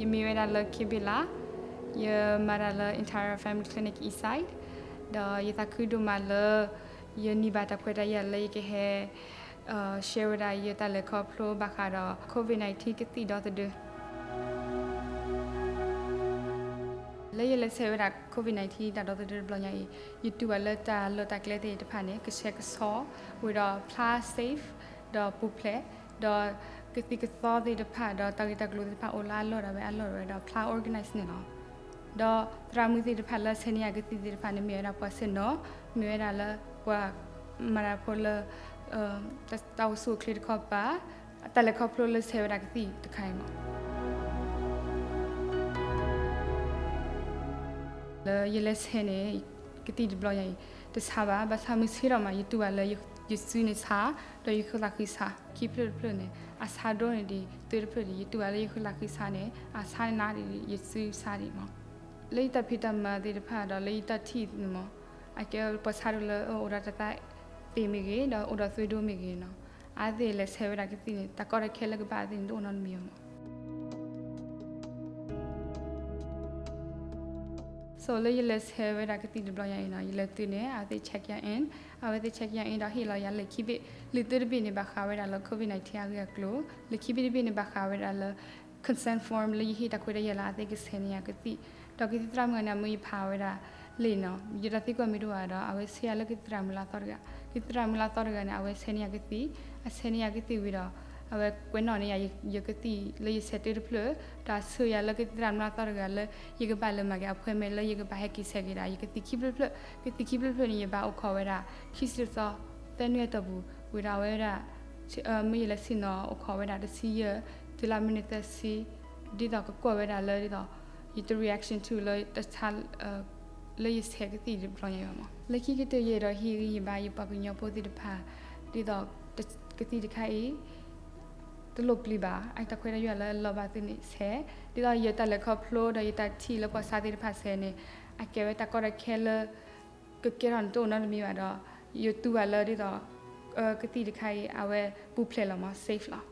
ယမ့ၢ်ဝဲဒၣ်လၢ Kibila, ယမၤတၢ်လၢ Intara Family Clinic Eastside, ဒီးယသးခုဒိၣ်မးလၢ ယန့ၢ်ဘၣ်တၢ်ခွဲးတၢ်ယာ်လၢယကဟဲ share ဝဲဒၣ်ယတၢ်လဲၤခီဖျိဘၣ်ဃးဒီး COVID nineteen ကသံၣ်ဒီသဒၢ လၢယလဲၤဆဲးဝဲဒၣ် COVID nineteen တၢ်ဒီသဒၢတဘျီညါအံၤ, ယတူၢ်ဘၣ်လၢတၢ်လီၢ်တၢ်ကျဲသ့ၣ်တဖၣ်န့ၣ် ကဆှဲကဆှီဝံၤဒီးဖျါ safe ဒီးပူၤဖျဲး, ဒီးကသံၣ်ကသီသ့ၣ်တဖၣ် ဒီးတၢ်ဂ့ၢ်တၢ်ကျိၤသ့ၣ်တဖၣ်အိၣ်လၢအလီၢ်ဒၣ်ဝဲအလီၢ်ဒၣ်ဝဲဒီးဖျါ organize န့ၣ်လီၤ. ဒီးသရၣ်မုၣ်သ့ၣ်တဖၣ်လၢဆဲးန့ၢ်ယၤကသံၣ်သ့ၣ်တဖၣ်န့ၣ် မ့ၢ်ဝဲဒၣ်ပှၤဆဲးနီၤ, မ့ၢ်ဝဲဒၣ်လၢပှၤမၤတၢ်ဖိလၢ တၢ်အိၣ်ဆူၣ်အိၣ်ချ့တခီပၤ, တၢ်လဲၤခီဖျိလၢဆဲးဝဲဒၣ်ကသံၣ်တခါအံၤမး လၢယလဲၤဆဲးန့ၣ် ကသံၣ်တဘျီညါအံၤ တဆါဘၣ်, ဘၣ်ဆၣ်မုၢ်ဆ့ၣ်ထီၣ်မး ယတူၢ်ဘၣ်လၢယစုန့ၣ်ဆါ, ဒီးယဃုသးဃံဆါ, ခံဖျၢၣ်တဖျၢၣ်န့ၣ် အဆါဒိၣ်န့ၢ်ဒံးသုတဖျၢၣ်ဒံး, ယတူၢ်ဘၣ်လၢယဃုသးဃံဆါန့ၣ် အဆါန့ၢ်နါဒံးယစုဆါဒံးမး. လၢယတၢ်ဖံးတၢ်မၤသ့ၣ်တဖၣ်ဒီးလၢယတၢ်ထံၣ်န့ၣ်မး, အကဲပှၤဆါဒိၣ်လၢအိၣ်ဒီးတၢ်သးသ့မ့ၢ်ဂ့ၤ, ဒီးအိၣ်ဒီးသွေးတိုးမ့ၢ်ဂ့ၤနီၤ, အဝဲသ့ၣ်လဲၤဆဲးဝဲဒၣ်ကသံၣ်န့ၣ် တၢ်ကီတၢ်ခဲလၢကဘၣ်အသ့ၣ်န့ၣ် တအိၣ်နီတမံၤဘၣ်မး. So လၢယလဲၤဆဲးဝဲဒၣ်ကသံၣ်တဘျီညါအံၤနီၤ, ယလဲၤသုးန့ၣ် အဝဲသ့ၣ် check ယၤ in, အဝဲသ့ၣ် check ယၤ in ဒီးဟ့ၣ်လီၤယၤလံာ်ခံဘ့ၣ်, လံာ်သၢတဘ့ၣ်န့ၣ် ဘၣ်ဃးဝဲဒၣ်လၢ COVID nineteen အဂ့ၢ်အကျိၤ, လံာ်ခံဘ့ၣ်တဘ့ၣ်န့ၣ် ဘၣ်ဃးဝဲဒၣ်လၢ consent form လၢယဟ့ၣ်တၢ်ခွဲးတၢ်ယာ်လၢအဝဲသ့ၣ်ကဆဲးန့ၢ်ယၤကသံၣ်, ဒီးကသံၣ်သရၣ်မုၣ်န့ၣ် အမၢယဖးဝဲဒၣ်လံာ်နီၤ, ယတၢ်သံကွၢ်မ့ၢ်တအိၣ်ဘၣ်ဒီး အဝဲဆဲးယၤလၢကသံၣ်သရၣ်မုၣ်လၢအသီတဂၤ, ကသံၣ်သရၣ်မုၣ်လၢအသီတဂၤန့ၣ် အဝဲဆဲးန့ၢ်ယၤကသံၣ်, ဆဲးန့ၢ်ယၤကသံၣ်ဝံၤဒီး အဝဲကွဲးနီၣ်န့ၢ်ယၤယကသံၣ်လၢယဆဲးတၢ်တဖျၢၣ်, ဒီးဆှၢယၤလၢကသံၣ်သရၣ်မုၣ်လၢအသီတဂၤလၢ ယကဘၣ်လဲၤမၤက့ၤ appointment လၢယကဘၣ်ဟဲက့ၤဆဲးက့ၤဒၣ် ယကသံၣ်ခံဖျၢၣ်တဖျၢၣ်, ကသံၣ်ခံဖျၢၣ်တဖျၢၣ်န့ၣ် ယဘၣ်အိၣ်ခိးဝဲဒၣ် ခံဆံတသီ သၢနွံအတီၢ်ပူၤ, ဝံၤဒီးအဝဲဒၣ် မ့ၢ်ယလဲၤဆ့ၣ်နီၤအိၣ်ခိးဝဲဒၣ်တဆံယဲၢ် တုၤလၢမံးနံးသၢဆံ, ဒ်သိးကကွၢ်ဝဲဒၣ်လၢဒ်သိး ယတ reaction to လၢတၢ်ဆါ လၢယဆဲးကသံၣ်တဘျီညါအံၤဘၣ်မး. လၢခံကတၢၢ်ယအဲၣ်ဒိးဟ့ၣ်ဂံၢ်ဟ့ၣ်ဘါယပှၤကညီဖိသ့ၣ်တဖၣ် ဒ်သိး ကသံၣ်တခါအံၤ တလိၣ်ပျံၤဘၣ်, အတၢ်ခွဲးတၢ်ယာ်လၢအလီၤဘၣ်သုန့ၣ်ဆဲး, ဒ်သိးယတၢ်လဲၤခီဖျိဒီးယတၢ်ထံၣ်လၢပှၤဆါသ့ၣ်တဖၣ်ဆဲးန့ၣ် အကဲဝဲတၢ်ကီတၢ်ခဲလၢ ကကဲထီၣ်န့ၣ်တအိၣ်နီတမံၤဘၣ်ဒီး ယတူၢ်ဘၣ်လၢဒ်သိး ကသံၣ်တခါအံၤ အဝဲပူၤဖျဲးလီၤမး safe လီၤ.